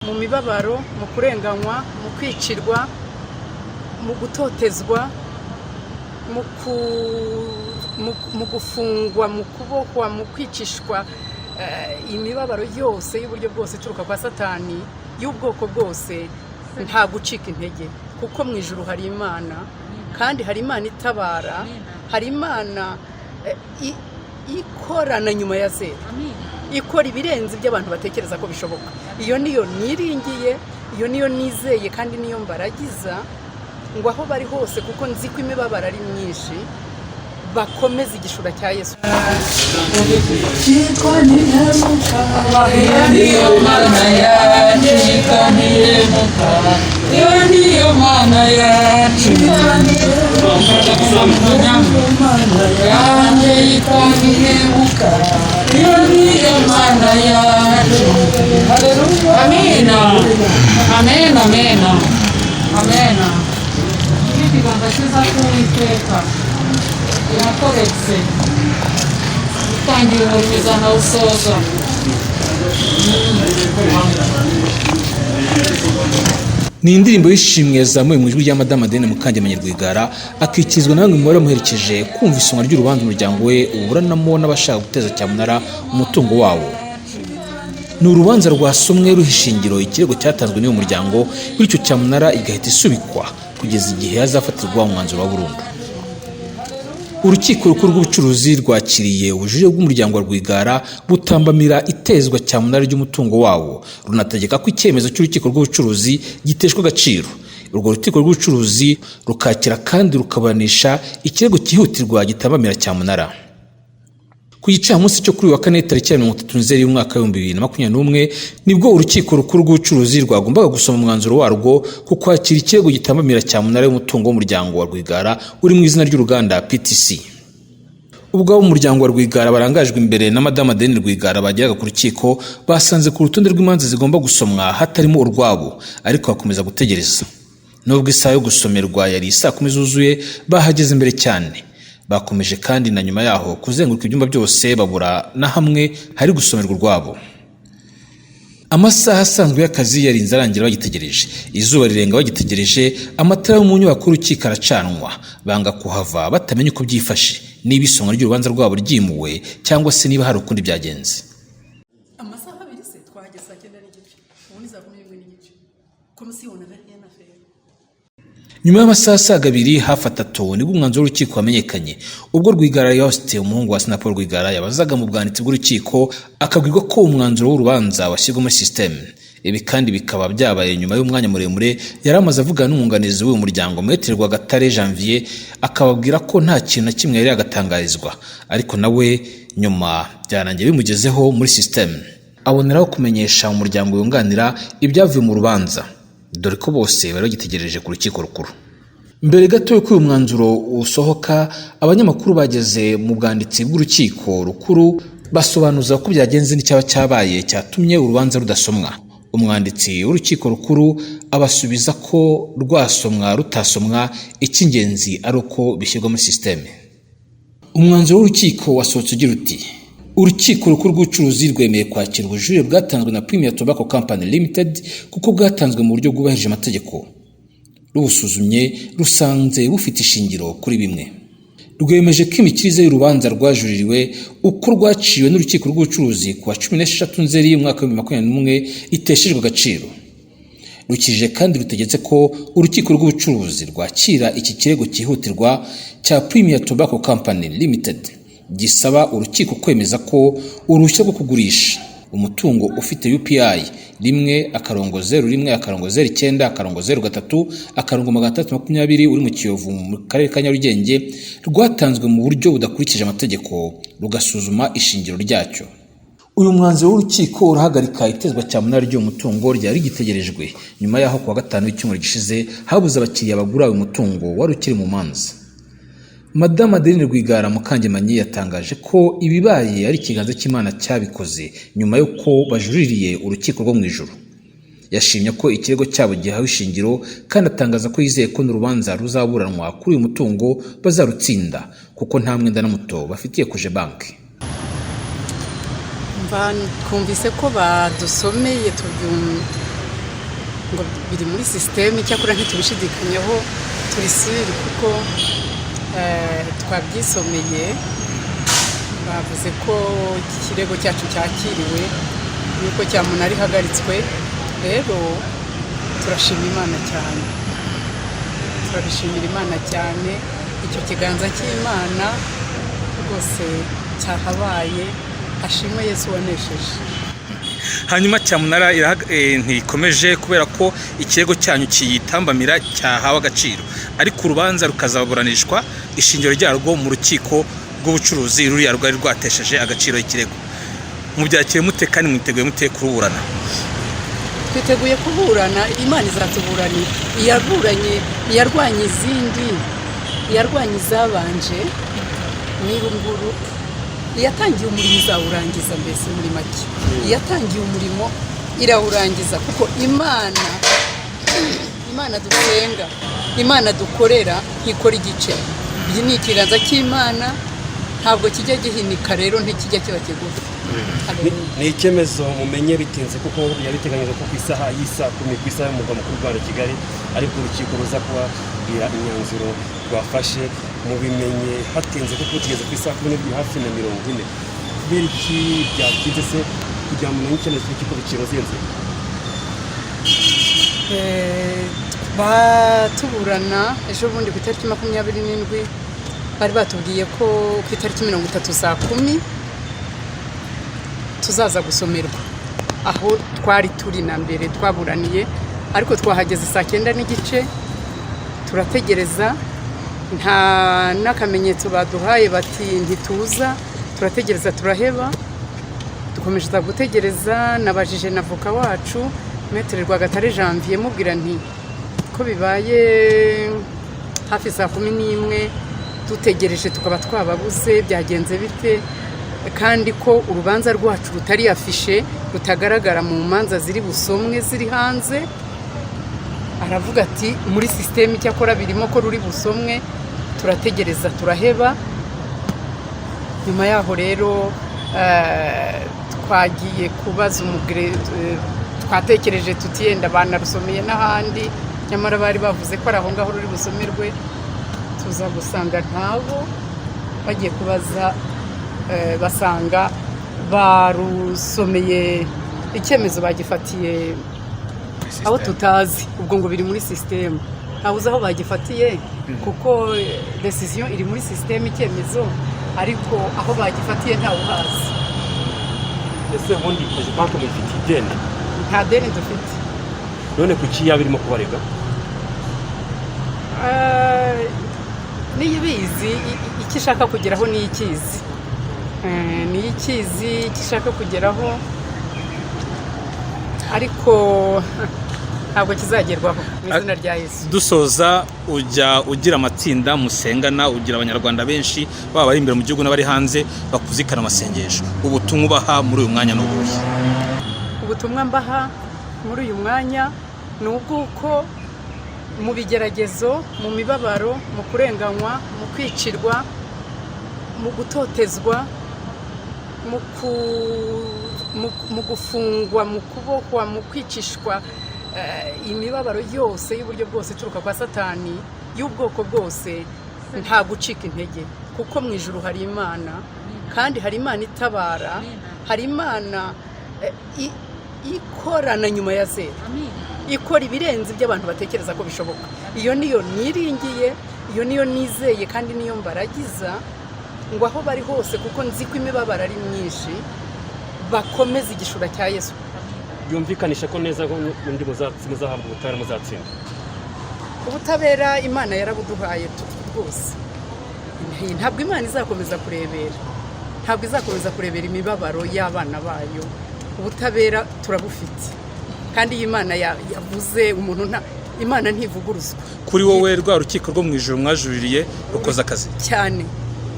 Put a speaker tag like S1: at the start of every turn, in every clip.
S1: Mu mibabaro, mu kurenganywa, mu kwicirwa, mu gutotezwa, mu gufungwa, mu kubohwa, mu kwicishwa, imibabaro yose y'uburyo bwose ituruka kwa Satani y'ubwoko bwose, nta gucika intege, kuko mu ijuru hari Imana, kandi hari Imana itabara, hari Imana ikorana nyuma ya zeru, ikora ibirenze ibyo abantu batekereza ko bishoboka. Iyo niyo niringiye, iyo niyo nizeye, kandi niyo mbaragiza ngo aho bari hose, kuko nzi ko imibabaro ari myinshi, bakomeze igishura cya Yesu.
S2: Iyo niyo Mana yacu yitwa Ntihemuka. Iyo niyo Mana yacu yanjye yitwa Ntihemuka. Iyo niyo Mana yacu. Amina, amena, amena, amena. Ikiganza cyiza cy'Uwiteka irakoretse, utangira umurimo izanawusoza.
S3: Ni indirimbo y'ishimwe yazamuwe mu ijwi rya Madame Adeline Mukangemanyi Rwigara, akikirizwa na bamwe mu bari bamuherekeje kumva isomwa ry'urubanza umuryango we uburanamo n'abashaka guteza cyamunara umutungo wawo. Ni urubanza rwasomwe ruha ishingiro ikirego cyatanzwe n'uyu muryango, bityo cyamunara igahita isubikwa kugeza igihe hazafatirwa umwanzuro wa burundu. Urukiko Rukuru rw'Ubucuruzi rwakiriye ubujurire bw'umuryango wa Rwigara butambamira itezwa cyamunara ry'umutungo wawo, runategeka ko icyemezo cy'urukiko rw'ubucuruzi giteshwa agaciro. Urwo rukiko rw'ubucuruzi rukakira kandi rukaburanisha ikirego cyihutirwa gitambamira cyamunara. Ku gicamunsi cyo kuri uyu wa kane, tariki ya 30 Nzeri y'umwaka w'2021, nibwo Urukiko Rukuru rw'Ubucuruzi rwagombaga gusoma umwanzuro warwo ku kwakira ikirego gitambamira cyamunara y'umutungo w'umuryango wa Rwigara uri mu izina ry'uruganda PTC. Ubwo abo mu muryango wa Rwigara barangajwe imbere na Madame Adeline Rwigara bageraga ku rukiko, basanze ku rutonde rw'imanza zigomba gusomwa hatarimo urwabo, ariko bakomeza gutegereza. Nubwo isaha yo gusomerwa yari saa 10 zuzuye, bahageze mbere cyane. Bakomeje kandi na nyuma yaho kuzenguruka ibyumba byose, babura na hamwe hari gusomerwa urwabo. Amasaha asanzwe y'akazi yarinze arangira bagitegereje, izuba rirenga bagitegereje, amatara yo mu nyubako y'urukiko aracanwa, banga kuhava batamenya uko byifashe, niba isomwa ry'urubanza rwabo ryimuwe cyangwa se niba hari ukundi byagenze.
S1: Amasaha 2 se? Twahageze saa 9:30, ubu ni saa 11:30. Comme si on avait rien à faire.
S3: Nyuma y'amasaha asaga 2, hafi 3, nibwo umwanzuro w'urukiko wamenyekanye, ubwo Rwigara Yoste, umuhungu wa Assinapol Rwigara, yabazaga mu bwanditsi bw'urukiko, akabwirwa ko umwanzuro w'urubanza washyirwa muri sisiteme. Ibi kandi bikaba byabaye nyuma y'umwanya muremure yari amaze avugana n'umwunganizi w'uyu muryango, Maître Rwagatare Janvier, akababwira ko nta kintu na kimwe yari yagatangarizwa, ariko nawe nyuma byarangiye bimugezeho muri sisiteme, aboneraho kumenyesha umuryango yunganira ibyavuye mu rubanza, dore ko bose bari bagitegereje ku rukiko rukuru. Mbere gato y'uko uyu mwanzuro usohoka, abanyamakuru bageze mu bwanditsi bw'urukiko rukuru, basobanuza uko byagenze n'icyaba cyabaye cyatumye urubanza rudasomwa. Umwanditsi w'urukiko rukuru abasubiza ko rwasomwa rutasomwa, icy'ingenzi ari uko bishyirwa muri sisiteme. Umwanzuro w'urukiko wasohotse ugira uti: "Urukiko Rukuru rw'Ubucuruzi rwemeye kwakira ubujurire bwatanzwe na Premier Tobacco Company Limited kuko bwatanzwe mu buryo bwubahirije amategeko. Rubusuzumye, rusanze bufite ishingiro kuri bimwe. Rwemeje ko imikirize y'urubanza rwajuririwe uko rwaciwe n'urukiko rw'ubucuruzi ku wa 16 Nzeri umwaka w'2021 iteshejwe agaciro. Rukije kandi rutegetse ko urukiko rw'ubucuruzi rwakira iki kirego cyihutirwa cya Premier Tobacco Company Limited gisaba urukiko kwemeza ko uruhushya rwo kugurisha umutungo ufite UPI 1-01-09-03-620 uri mu Kiyovu mu karere ka Nyarugenge rwatanzwe mu buryo budakurikije amategeko, rugasuzuma ishingiro ryacyo." Uyu mwanzuro w'urukiko urahagarika itezwa cyamunara ry'uwo mutungo ryari rigitegerejwe, nyuma y'aho kuwa gatanu w'icyumweru gishize habuze abakiriya bagura uyu mutungo wari ukiri mu manza. Madame Adeline Rwigara Mukangemanyi yatangaje ko ibibaye ari ikiganza cy'Imana cyabikoze, nyuma y'uko bajuririye urukiko rwo mu ijuru. Yashimye ko ikirego cyabo gihawe ishingiro, kandi atangaza ko yizeye ko n'urubanza ruzaburanwa kuri uyu mutungo bazarutsinda, kuko nta mwenda na muto bafitiye Cogebanque.
S1: Twumvise ko badusomeye, Ngo biri muri système, icyakora ntitubishidikanyaho, turi sûrs kuko twabyisomeye. Bavuze ko ikirego cyacu cyakiriwe, yuko cyamunara ihagaritswe. Rero turashima Imana cyane, turabishimira Imana cyane. Icyo kiganza cy'Imana rwose cyahabaye. Hashimwe Yesu wanesheje.
S3: Hanyuma cyamunara ntikomeje kubera ko ikirego cyanyu kiyitambamira cyahawe agaciro, ariko urubanza rukazaburanishwa ishingiro ryarwo mu rukiko rw'ubucuruzi, ruriya rwari rwatesheje agaciro ikirego. Mubyakire mute kandi mwiteguye mute kuruburana?
S1: Twiteguye kuburana. Imana izatuburanira. Iyaburanye, iyarwanya izindi, iyarwanya izabanje n'irunguru, iyatangiye umurimo izawurangiza. Mbese muri make, iyatangiye umurimo irawurangiza, kuko Imana dusenga, Imana dukorera ntikora igice. Iyi ni ikiganza cy'Imana, ntabwo kijya gihinika, rero ntikijya kiba kigufi. Haleluya.
S4: Ni icyemezo mumenye bitinze, kuko byari biteganyijwe ko ku isaha y'isaa 10, ku isaha y'umurwa mukuru w'u Rwanda Kigali, ariko urukiko ruza kubabwira imyanzuro rwafashe. Mubimenye hatinze kuko tugeze ku isaha 12 hafi na 40. Kubera iki byatinze se kugira ngo mumenye icyemezo cy'urukiko bikinoze?
S1: Batuburana ejo bundi ku itariki 27, bari batubwiye ko ku itariki 30 saa 10 tuzaza gusomerwa aho twari turi na mbere twaburaniye, ariko twahageze saa 9:30, turategereza, nta n'akamenyetso baduhaye bati ntituza. Turategereza, turaheba, dukomeza gutegereza. Nabajije na avoka wacu, Maître Rwagatare Janvier, mubwira nti ko bibaye hafi saa 11 dutegereje, tukaba twababuze, byagenze bite? Kandi ko urubanza rwacu rutari affiché, rutagaragara mu manza ziri busomwe ziri hanze. Aravuga ati muri système icyakora birimo ko ruri busomwe. Turategereza, turaheba. Nyuma yaho rero twagiye kubaza umugre, twatekereje tuti yenda banarusomeye n'ahandi, nyamara bari bavuze ko ari aho ngaho ruri busomerwe. Tuza gusanga ntabo. Bagiye kubaza, basanga barusomeye, icyemezo bagifatiye aho tutazi. Ubwo ngo biri muri système, ntawe uzi aho bagifatiye, kuko décision iri muri système, icyemezo, ariko aho bagifatiye ntawe uhazi.
S4: Ese ubundi Cogebanque muyifitiye ideni?
S1: Nta deni dufite.
S4: None kuki yaba irimo kubarega?
S1: Niyo ibizi icyo ishaka kugeraho, niyo ikizi. Niyo ikizi icyo ishaka kugeraho, ariko ntabwo kizagerwaho mu izina rya Yesu.
S3: Dusoza, ujya ugira amatsinda musengana, ugira abanyarwanda benshi, baba bari imbere mu gihugu n'abari hanze, bakuzikana amasengesho. Ubutumwa ubaha muri uyu mwanya ni ubuhe?
S1: Ubutumwa mbaha muri uyu mwanya ni ubw'uko mu bigeragezo, mu mibabaro, mu kurenganywa, mu kwicirwa, mu gutotezwa, mu gufungwa, mu kubohwa, mu kwicishwa imibabaro yose y'uburyo bwose ituruka kwa Satani y'ubwoko bwose, nta gucika intege, kuko mu ijuru hari Imana, kandi hari Imana itabara, hari Imana ikorana nyuma ya zeru, ikora ibirenze ibyo abantu batekereza ko bishoboka. Iyo niyo niringiye, iyo niyo nizeye, kandi niyo mbaragiza ngo aho bari hose, kuko nzi ko imibabaro ari myinshi, bakomeze igishura cya Yesu.
S4: Byumvikanisha ko neza ko undi muzahabwa ubutabera, muzatsinda?
S1: Ubutabera Imana yarabuduhaye rwose. Ntabwo Imana izakomeza kurebera, ntabwo izakomeza kurebera imibabaro y'abana bayo. Ubutabera turabufite, kandi iyo Imana yavuze, umuntu nta, Imana ntivuguruzwa.
S3: Kuri wowe, rwa rukiko rwo mu ijuru mwajuririye rukoze akazi?
S1: Cyane.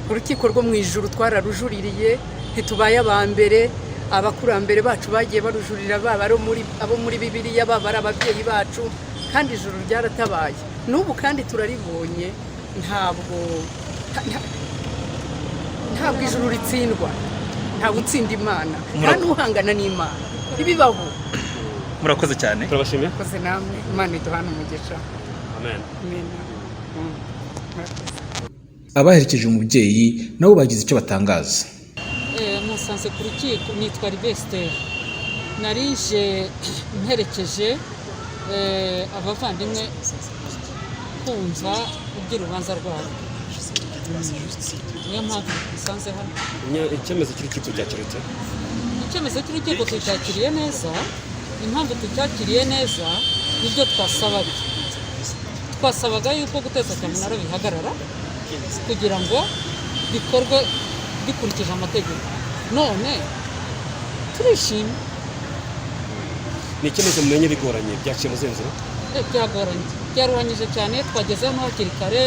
S1: Urukiko rwo mu ijuru twararujuririye, ntitubaye aba mbere. Abakurambere bacu bagiye barujurira, baba ari abo muri Bibiliya, baba ari ababyeyi bacu, kandi ijuru ryaratabaye. N'ubu kandi turaribonye. Ntabwo ijuru ritsindwa, ntabwo utsinda Imana, nta n'uhangana n'Imana, ntibibaho.
S3: Murakoze cyane.
S4: Turabashimiye.
S1: Murakoze namwe, Imana iduhane umugisha.
S4: Amen.
S1: Amen. Murakoze.
S3: Abaherekeje umubyeyi nabo bagize icyo batangaza.
S2: Musanze ku rukiko, nitwa Ribesiteri, narije mperekeje abavandimwe kumva iby'urubanza rwabo, niyo mpamvu musanze hano.
S4: Icyemezo cy'urukiko cyakirutse.
S2: Icyemezo cy'urukiko tucyakiriye neza. Impamvu tucyakiriye neza, nibyo twasabaga. Twasabaga yuko guteza cyamunara bihagarara kugira ngo bikorwe bikurikije amategeko, none turishimye.
S4: Ni icyemezo mumenye bigoranye, byaciye mu zihe nzira?
S2: Byagoranye, byaruhanyije cyane. Twageze hano hakiri kare,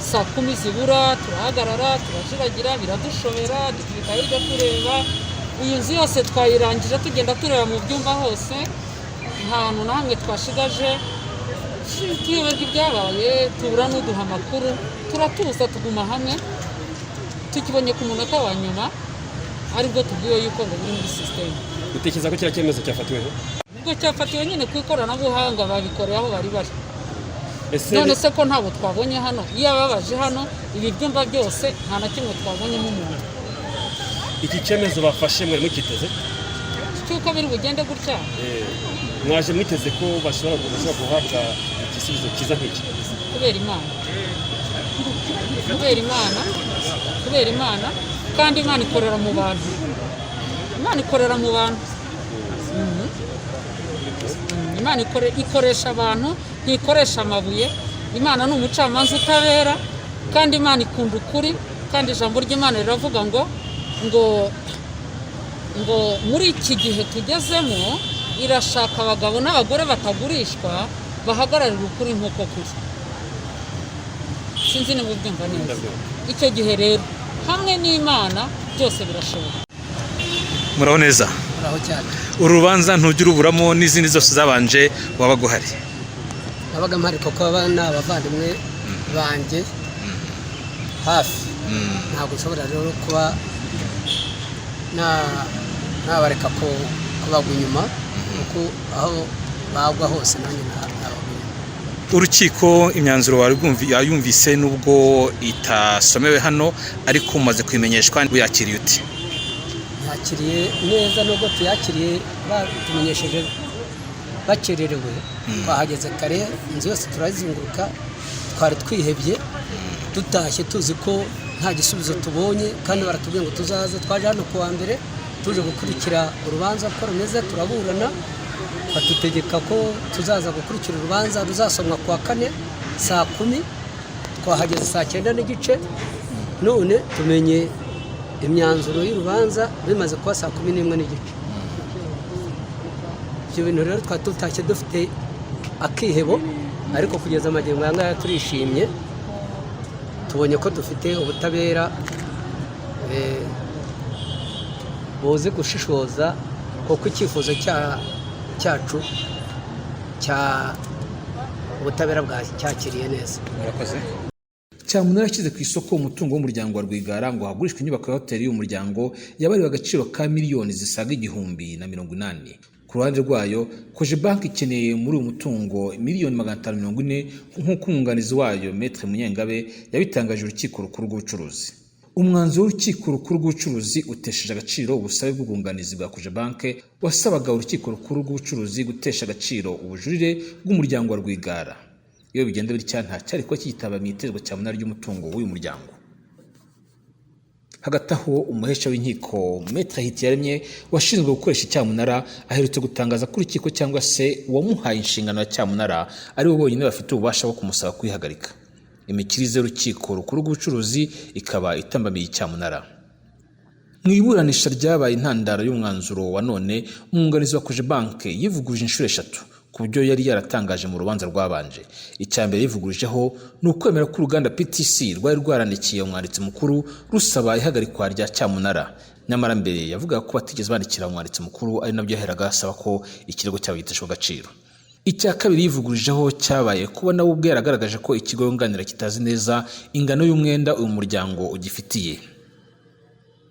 S2: saa kumi zibura, turahagarara, turajiragira, biradushobera, dutwika hirya tureba. Iyi nzu yose twayirangije tugenda tureba mu byumba hose, nta hantu na hamwe twashigaje. Tuyoberwa ibyabaye, tubura n'uduha amakuru, turatuza tuguma hamwe. Tukibonye ku munota wa nyuma aribwo tubwiwe yuko ngo biri muri sisiteme.
S4: Utekereza ko kiriya cyemezo cyafatiweho?
S2: Ubwo cyafatiwe nyine ku ikoranabuhanga, babikoreye aho bari bari.
S4: Ese
S2: None se ko ntabwo twabonye hano? Iyo ababaje hano ibi byumba byose, nta na kimwe twabonyemo umuntu.
S4: Iki cyemezo bafashe mwari mukiteze?
S2: Cy'uko biri bugende gutya?
S4: Mwaje mwiteze ko bashobora guhabwa igisubizo cyiza nk'iki?
S2: Kubera Imana, kubera Imana, kubera Imana. Kandi Imana ikorera mu bantu, Imana ikorera mu bantu. Imana ikoresha abantu, ntikoresha amabuye. Imana ni umucamanza utabera, kandi Imana ikunda ukuri. Kandi ijambo ry'Imana riravuga ngo muri iki gihe tugezemo irashaka abagabo n'abagore batagurishwa, bahagararira ukuri nk'uko kuri. Sinzi niba ubyumva neza.
S4: Ndabyumva.
S2: Icyo gihe rero hamwe n'Imana byose birashoboka.
S3: Muraho neza?
S5: Muraho cyane.
S3: Uru rubanza ntujya uruburamo, n'izindi zose zabanje wabaga uhari?
S5: Nabaga mpari kuko aba ni abavandimwe banjye hafi, ntabwo nshobora rero kuba nabareka kubagwa inyuma, kuko aho bagwa hose nanjye nabagwa inyuma.
S3: Urukiko imyanzuro wari yayumvise nubwo itasomewe hano, ariko umaze kuyimenyeshwa, uyakiriye ute?
S5: Yakiriye neza, nubwo tuyakiriye batumenyesheje bakererewe. Twahageze kare, inzu yose turazunguruka. Twari twihebye, dutashye tuzi ko nta gisubizo tubonye, kandi baratubwiye ngo tuzaze. Twaje hano ku wa mbere tuje gukurikira urubanza uko rumeze, turaburana, badutegeka ko tuzaza gukurikira urubanza ruzasomwa ku wa kane saa 10. Twahageze saa 9:30, none tumenye imyanzuro y'urubanza bimaze kuba saa 11:30. Ibyo bintu rero twari tutashye dufite akihebo, ariko kugeza amagingo aya ngaya turishimye, tubonye ko dufite ubutabera buzi gushishoza, kuko icyifuzo cyacu cya ubutabera bwacyakiriye neza.
S3: Murakoze. Cyamunara yashyize ku isoko umutungo w'umuryango wa Rwigara ngo hagurishwe inyubako ya hoteli y'umuryango yabariwe agaciro ka miliyoni zisaga 1080. Ku ruhande rwayo, Cogebanque ikeneye muri uyu mutungo miliyoni 540, nk'uko umwunganizi wayo Maître Munyengabe yabitangaje urukiko rukuru rw'ubucuruzi. Umwanzuro w'urukiko rukuru rw'ubucuruzi utesheje agaciro ubusabe bw'ubwunganizi bwa Cogebanque wasabaga urukiko rukuru rw'ubucuruzi gutesha agaciro ubujurire bw'umuryango wa Rwigara. Iyo bigenda bitya, nta cyari kuba kigitaba mu itezwa cyamunara ry'umutungo w'uyu muryango. Hagati aho, umuhesha w'inkiko Maître Hitiyaremye washinzwe gukoresha icyamunara aherutse gutangaza ko urukiko cyangwa se uwamuhaye inshingano ya cyamunara ari bo bonyine bafite ububasha bwo kumusaba kuyihagarika. Imikirize y'urukiko rukuru rw'ubucuruzi ikaba itambamiye icyamunara. Mu iburanisha ryabaye intandaro y'umwanzuro wa none, umwunganizi wa Cogebanque yivuguruje inshuro eshatu ku byo yari yaratangaje mu rubanza rwabanje. Icya mbere yivugurijeho ni ukwemera ko uruganda PTC rwari rwarandikiye umwanditsi mukuru rusaba ihagarikwa rya cyamunara, nyamara mbere yavugaga ko batigeze bandikira umwanditsi mukuru, ari nabyo yaheraga asaba ko ikirego cyabo giteshwa agaciro. Icya kabiri yivugurijeho cyabaye kuba nawe ubwe yaragaragaje ko ikigo yunganira kitazi neza ingano y'umwenda uyu muryango ugifitiye.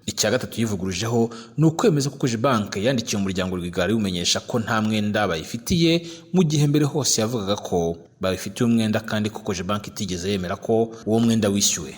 S3: Icya gatatu yivugurujeho ni ukwemeza ko Cogebanque yandikiye umuryango Rwigara iwumenyesha ko nta mwenda bayifitiye, mu gihe mbere hose yavugaga ko babifitiye umwenda kandi ko Cogebanque itigeze yemera ko uwo mwenda wishyuwe.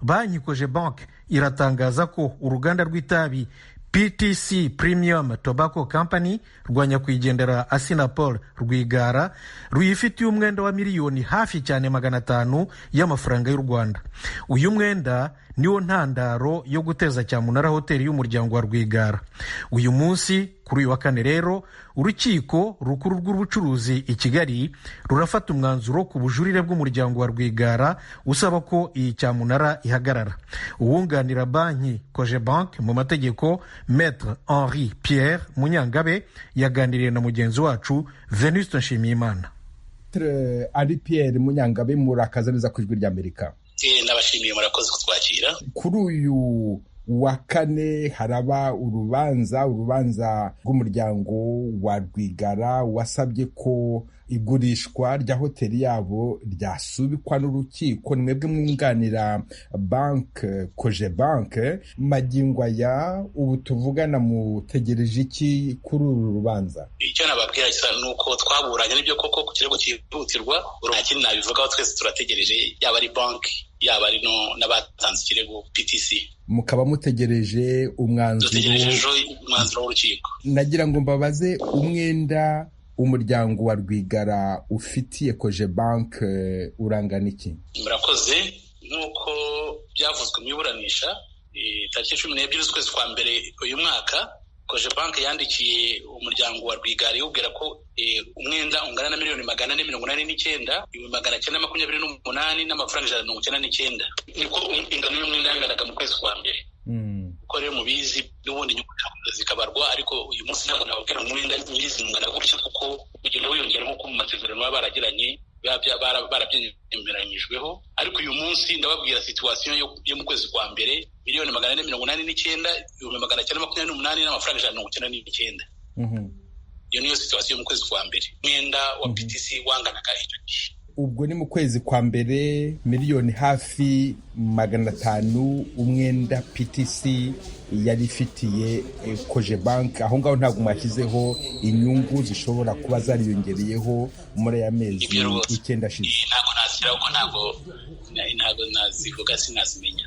S6: Banki Cogebanque iratangaza ko uruganda rw'itabi PTC, Premium Tobacco Company, rwa nyakwigendera Assinapol Rwigara ruyifitiye umwenda wa miliyoni hafi cyane 500 y'amafaranga y'u Rwanda. Uyu mwenda niwo ntandaro yo guteza cyamunara hoteli y'umuryango wa Rwigara. Uyu munsi kuri uyu wa kane rero, urukiko rukuru rw'ubucuruzi i Kigali rurafata umwanzuro ku bujurire bw'umuryango wa Rwigara usaba ko iyi cyamunara ihagarara. Uwunganira banki Cogebanque mu mategeko, Maître Henri Pierre Munyangabe, yaganiriye na mugenzi wacu Venuste Nshimiyimana.
S7: Maître Henri Pierre Munyangabe, murakaza neza ku Ijwi ry'Amerika.
S8: Nabashimiye, murakoze kutwakira.
S7: Kuri uyu wa kane haraba urubanza rw'umuryango wa Rwigara wasabye ko igurishwa rya hoteli yabo ryasubikwa n'urukiko. Ni mwebwe mwunganira banke Cogebanque. Magingo aya ubu tuvugana mutegereje iki kuri uru rubanza?
S8: Icyo nababwira ni uko twaburanye n'ibyo koko ku kirego cyihutirwa, nta kindi nabivugaho, twese turategereje, yaba ari banki yaba ari n'abatanze ikirego PTC.
S7: Mukaba mutegereje umwanzuro?
S8: Dutegereje umwanzuro w'urukiko.
S7: Nagira ngo mbabaze, umwenda umuryango wa Rwigara ufitiye Cogebanque urangana iki?
S8: Murakoze. Nk'uko byavuzwe mu iburanisha tariki 12 z'ukwezi kwa mbere uyu mwaka, Cogebanque yandikiye umuryango wa Rwigara iwubwira ko umwenda ungana na 489,928,999 n'amafaranga 199. Niko ingano y'umwenda yanganaga mu kwezi kwa mbere. Uko rero mubizi n'ubundi inyungu zikabarwa, ariko uyu munsi ntabwo nababwira umwenda nyirizina ungana gutya, kuko ugenda wiyongera nk'uko mu masezerano baba baragiranye barabyemeranyijweho. Ariko uyu munsi ndababwira situwasiyo yo mu kwezi kwa mbere, 489,928 n'amafaranga 199. Iyo niyo situwasiyo mu kwezi kwa mbere, umwenda wa PTC wanganaga icyo gihe.
S7: Ubwo ni mu kwezi kwa mbere, miliyoni hafi 500 umwenda PTC yari ifitiye Cogebanque. Aho ngaho ntabwo mwashyizeho inyungu zishobora kuba zariyongereyeho muri aya mezi 9 ashize?
S8: Ntabwo nazishyiraho kuko ntabwo nazivuga, sinazimenya.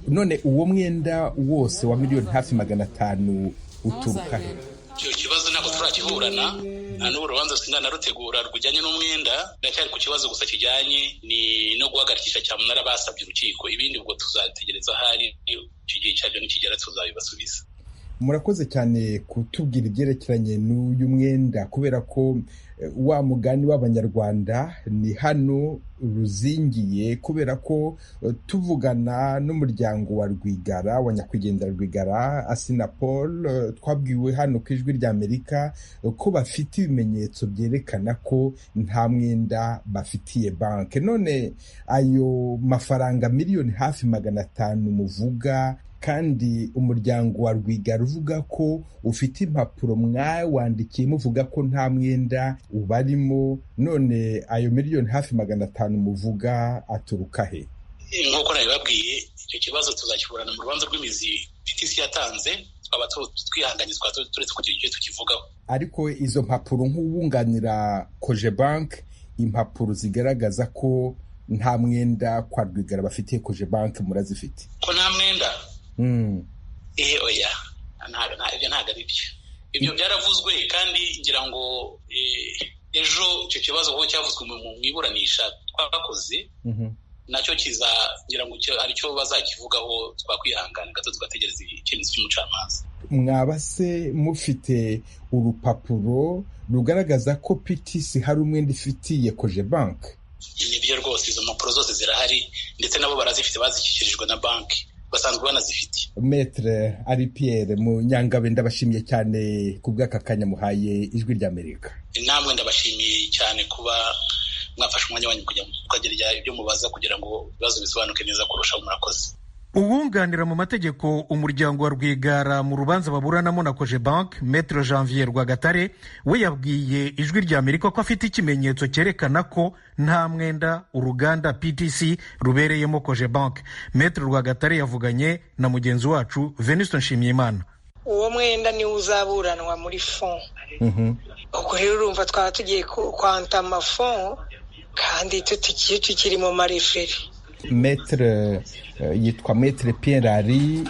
S7: None uwo mwenda wose wa miliyoni hafi 500 uturuka he?
S8: Icyo kibazo ntabwo turakiburana, nta n'ubu urubanza sindanarutegura rujyanye n'umwenda, ndacyari ku kibazo gusa kijyanye ni no guhagarikisha cyamunara basabye urukiko. Ibindi ubwo tuzategereza ahari icyo gihe cyabyo nikigera tuzabibasubiza.
S7: Murakoze cyane kutubwira ibyerekeranye n'uyu mwenda, kubera ko wa mugani w'Abanyarwanda ni hano ruzingiye, kubera ko tuvugana n'umuryango wa Rwigara, wa nyakwigendera Rwigara Assinapol, twabwiwe hano ku Ijwi ry'Amerika ko bafite ibimenyetso byerekana ko nta mwenda bafitiye banki. None ayo mafaranga miliyoni hafi 500 muvuga, kandi umuryango wa Rwigara uvuga ko ufite impapuro mwawandikiye muvuga ko nta mwenda ubarimo, none ayo miliyoni hafi 500 muvuga aturuka he?
S8: Nk'uko nabibabwiye, icyo kibazo tuzakiburana mu rubanza rw'imizi PTC yatanze, twaba twihanganye turetse kugira icyo tukivugaho.
S7: Ariko izo mpapuro, nk'uwunganira Cogebanque, impapuro zigaragaza ko nta mwenda kwa Rwigara bafitiye Cogebanque murazifite?
S8: Ko nta mwenda? Oya, ibyo ntabwo ari byo. Ibyo byaravuzwe, kandi ngira ngo ejo icyo kibazo kuko cyavuzwe mu iburanisha twakoze, nacyo kiza, ngira ngo aricyo bazakivugaho, twakwihangana gato tugategereza icyemezo cy'umucamanza.
S7: Mwaba se mufite urupapuro rugaragaza ko PTC hari umwenda ifitiye Cogebanque?
S8: Nibyo rwose, izo mpapuro zose zirahari, ndetse nabo barazifite, bazishyikirijwe na banki, basanzwe banazifite.
S7: Maître Henri Pierre Munyangabe, ndabashimiye cyane ku bw'aka kanya muhaye Ijwi ry'Amerika.
S8: Namwe ndabashimiye cyane kuba mwafashe umwanya wanyu kujya mukagira ibyo mubaza kugira ngo ibibazo bisobanuke neza kurushaho. Murakoze.
S6: Uwunganira mu mategeko umuryango wa Rwigara mu rubanza baburanamo na Cogebanque, Maître Janvier Rwagatare, we yabwiye Ijwi rya Amerika ko afite ikimenyetso cyerekana ko nta mwenda uruganda PTC rubereyemo Cogebanque. Maître Rwagatare yavuganye na mugenzi wacu Venuste Nshimiyimana.
S9: Uwo mwenda niwo uzaburanwa muri fond. Ubwo rero urumva twaba tugiye kwantama fond kandi tukiri mu ma référé.
S7: Maître yitwa Maître Pierre Ari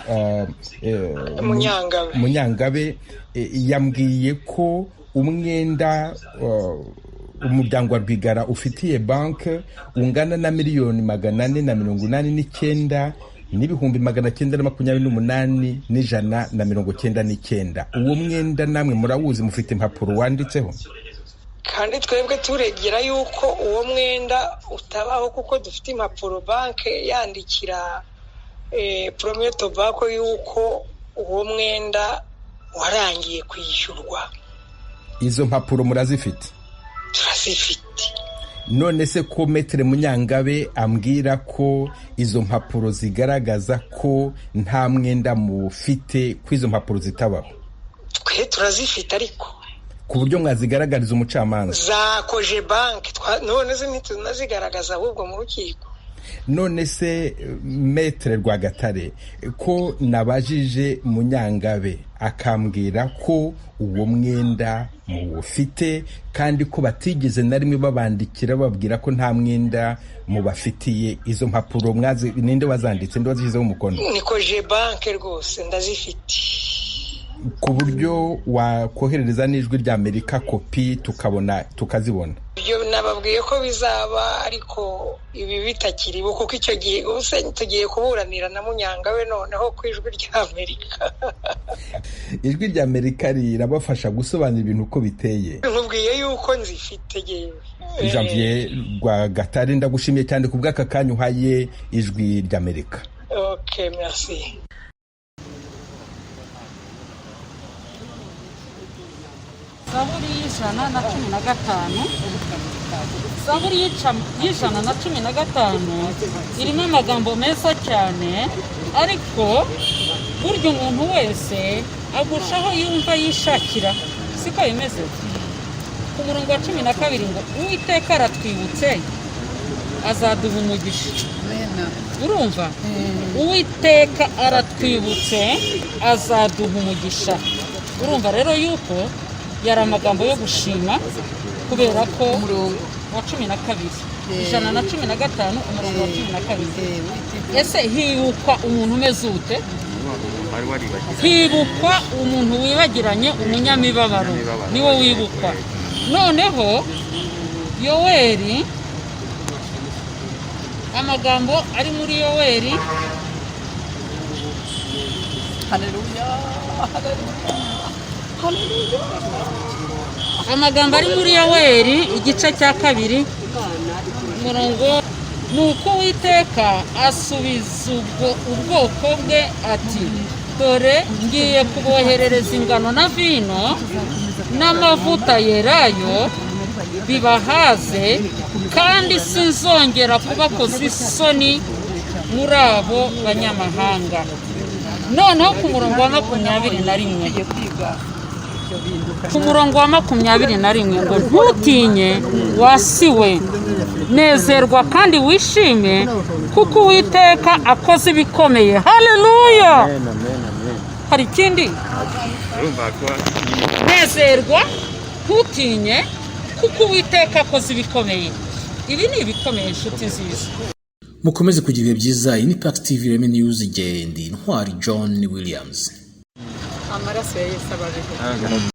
S9: Munyangabe.
S7: Munyangabe yambwiye ko umwenda umuryango wa Rwigara ufitiye banki ungana na 489,928,199. Uwo mwenda namwe murawuzi? Mufite impapuro wanditseho?
S9: Kandi twebwe turegera yuko uwo mwenda utabaho, kuko dufite impapuro banki yandikira Premier Tobacco yuko uwo mwenda warangiye kwishyurwa.
S7: Izo mpapuro murazifite?
S9: Turazifite.
S7: None se ko Maître Munyangabe ambwira ko izo mpapuro zigaragaza ko nta mwenda mufite, ko izo mpapuro zitabaho?
S9: Twe turazifite ariko.
S7: Ku buryo mwazigaragariza umucamanza?
S9: Za Cogebanque, none se ntitunazigaragaza ahubwo mu rukiko?
S7: None se Maître Rwagatare, ko nabajije Munyangabe akambwira ko uwo mwenda muwufite kandi ko batigeze na rimwe babandikira bababwira ko nta mwenda mubafitiye, izo mpapuro mwazi ninde wazanditse, ninde wazishyizeho umukono?
S9: Ni Cogebanque rwose, ndazifite.
S7: Ku buryo wakoherereza n'Ijwi rya Amerika kopi tukabona, tukazibona?
S9: Ibyo nababwiye ko bizaba, ariko ibi bitakiriho, kuko icyo gihe ubuse tugiye kuburanira na Munyangabe noneho ku Ijwi rya Amerika.
S7: Ijwi rya Amerika rirabafasha gusobanura ibintu uko biteye.
S9: Nkubwiye yuko nzifite yewe.
S7: Janvier Rwagatare, ndagushimiye cyane ku bw'aka kanya uhaye Ijwi rya Amerika.
S9: OK, merci.
S2: Zaburi y'115, Zaburi y'115 irimo amagambo meza cyane, ariko burya umuntu wese agushaho yumva yishakira, siko bimeze? Ku murongo wa 12 ngo: "Uwiteka aratwibutse, azaduha umugisha." Urumva, "Uwiteka aratwibutse, azaduha umugisha." Urumva rero yuko yari amagambo yo gushima, kubera ko wa 12, 115, umurongo wa 12. Ese hibukwa umuntu umeze ute? Hibukwa umuntu wibagiranye, umunyamibabaro niwe wibukwa. Noneho Yoweri, amagambo ari muri Yoweri.
S1: Haleluya, haleluya, haleluya!
S2: Amagambo ari muri Yoweri igice cya 2, umurongo ni uko: "Uwiteka asubiza ubwoko bwe ati: 'Dore ngiye kuboherereza ingano na vino n'amavuta yerayo, bibahaze, kandi sinzongera kubakoza isoni muri abo banyamahanga.'" Noneho ku murongo wa 21, ku murongo wa 21 ngo: "Ntutinye, wa si we, nezerwa kandi wishime, kuko Uwiteka akoze ibikomeye." Haleluya! Hari ikindi: nezerwa, ntutinye, kuko Uwiteka akoze ibikomeye. Ibi ni ibikomeye, inshuti nziza.
S3: Mukomeze kugira ibihe byiza. Iyi ni Pax TV Reme News, Gendi Ntwari John Williams.
S1: Amaraso ya Yesu ababeho.